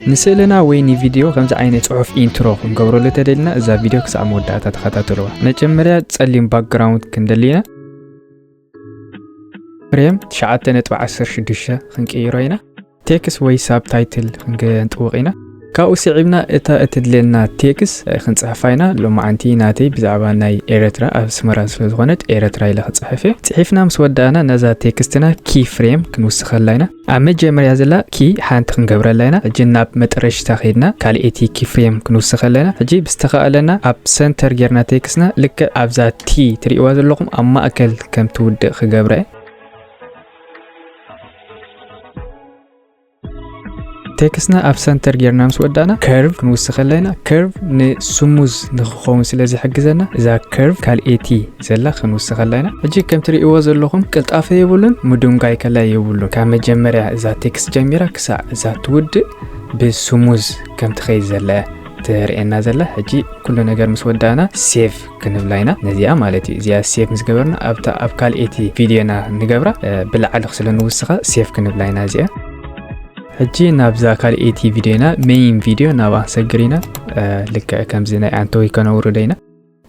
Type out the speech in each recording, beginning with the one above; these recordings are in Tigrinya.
ንስእልና ወይ ንቪድዮ ከምዚ ዓይነት ጽሑፍ ኢንትሮ ክንገብረሉ ተደልና፣ እዛ ቪድዮ ክሳብ መወዳእታ ተኸታተልዋ። መጀመርያ ጸሊም ባክግራውንድ ክንደሊ ኢና። ፍሬም ትሽዓተ ነጥቢ ዓሰርተ ሽዱሽተ ክንቅይሮ ኢና። ቴክስት ወይ ሳብታይትል ክንጥውቕ ኢና። ካብኡ ስዒብና እታ እትድልየና ቴክስት ክንጽሕፋ ኢና። ሎማዓንቲ ናተይ ብዛዕባ ናይ ኤረትራ ኣስመራ ስለ ዝኾነት ኤረትራ ኢለ ክጽሕፍ እየ። ጽሒፍና ምስ ወዳእና ነዛ ቴክስትና ኪ ፍሬም ክንውስኸላ ኢና። ኣብ መጀመርያ ዘላ ኪ ሓንቲ ክንገብረላ ኢና። ሕጂ ናብ መጠረሽታ ከይድና ካልኤቲ ኪ ፍሬም ክንውስኸላ ኢና። ሕጂ ብዝተኻእለና ኣብ ሰንተር ጌርና ቴክስትና ልክዕ ኣብዛ ቲ ትርእይዋ ዘለኹም ኣብ ማእከል ከም ትውድእ ክገብራ እየ። ቴክስትና ኣብ ሰንተር ጌርና ምስ ወዳእና ከርቭ ክንውስኸላ ኢና። ከርቭ ንስሙዝ ንክኸውን ስለ ዝሕግዘና እዛ ከርቭ ካልኤቲ ዘላ ክንውስኸላ ኢና። ሕጂ ከም ትርእይዎ ዘለኹም ቅልጣፈ የብሉን፣ ምድንጓይ ከላይ የብሉን። ካብ መጀመርያ እዛ ቴክስት ጀሚራ ክሳዕ እዛ ትውድእ ብስሙዝ ከም ትኸይድ ዘላ እያ ትርእየና ዘላ። ሕጂ ኩሉ ነገር ምስ ወዳእና ሴቭ ክንብላ ኢና ነዚኣ ማለት እዩ። እዚኣ ሴቭ ምስ ገበርና ኣብታ ኣብ ካልኤቲ ቪድዮና ንገብራ፣ እ፣ ብላዕሊ ስለ ንውስኻ ሴቭ ክንብላ ኢና እዚኣ። ሕጂ ናብዛ ካልኤቲ ቪድዮና ሜይን ቪድዮ ናብኣ ክንሰግር ኢና። እ፣ ልክዕ ከምዚ ናይ ኣንቶይ ከነውርዶ ኢና።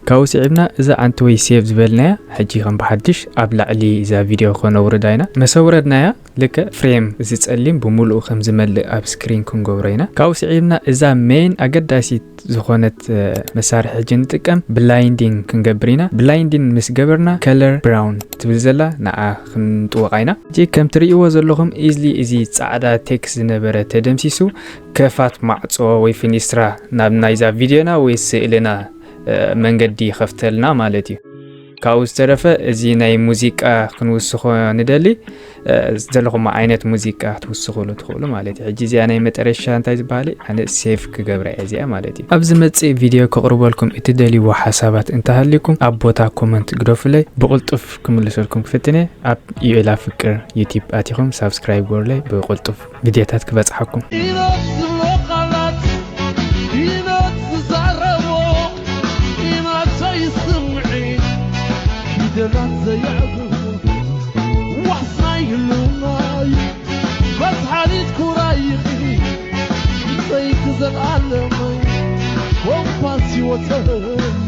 ካብኡ ስዒብና እዛ ኣንቶይ ሴቭ ዝበልናያ ሕጂ ከም ብሓድሽ ኣብ ላዕሊ እዛ ቪድዮ ከነውርዳ ኢና። መሰውረድናያ ልክዕ ፍሬም እዚ ጸሊም ብምሉኡ ከም ዝመልእ ኣብ ስክሪን ክንገብሮ ኢና። ካብኡ ስዒብና እዛ ሜይን ኣገዳሲት ዝኾነት፣ እ፣ መሳርሒ ሕጂ ንጥቀም ብላይንዲንግ ክንገብር ኢና። ብላይንዲንግ ምስ ገበርና ከለር ብራውን ትብል ዘላ ንዓ ክንጥወቓ ኢና። ሕጂ ከም ትርእይዎ ዘለኹም ኢዝሊ እዚ ጻዕዳ ቴክስት ዝነበረ ተደምሲሱ ከፋት ማዕጾ ወይ ፊኒስትራ ናብ ናይዛ ቪድዮና ወይ ስእልና፣ እ፣ መንገዲ ይኸፍተልና ማለት እዩ። ካብኡ ዝተረፈ እዚ ናይ ሙዚቃ ክንውስኾ ንደሊ፣ እ፣ ዘለኹም ዓይነት ሙዚቃ ክትውስኹሉ ትኽእሉ ማለት እዩ። ሕጂ እዚኣ ናይ መጠረሻ እንታይ ዝበሃል እዩ? ኣነ ሴቭ ክገብራ እየ እዚኣ ማለት እዩ። ኣብ ዝመጽእ ቪድዮ ከቕርበልኩም እትደልይዎ ሓሳባት እንተሃልዩኩም ኣብ ቦታ ኮመንት ግደፉለይ፣ ብቕልጡፍ ክምልሰልኩም ክፍትን እየ። ኣብ ዩኤላ ፍቅር ዩቲዩብ ኣቲኹም ሳብስክራይብ ግበሩለይ፣ ብቕልጡፍ ቪድዮታት ክበጽሓኩም። ኢኖት ዝብሎ ቃላት፣ ኢኖት ዝዛረቦ፣ ኢናተይ ስምዒት፣ ፊደላት ዘየዕግቡ፣ ዋሕስ ናይ ህልውናይ፣ መዝሓሊት ክብራይኺ፣ ድምፀይኪ ዘልኣለመይ፣ ኮምፓስ ህይወተይ።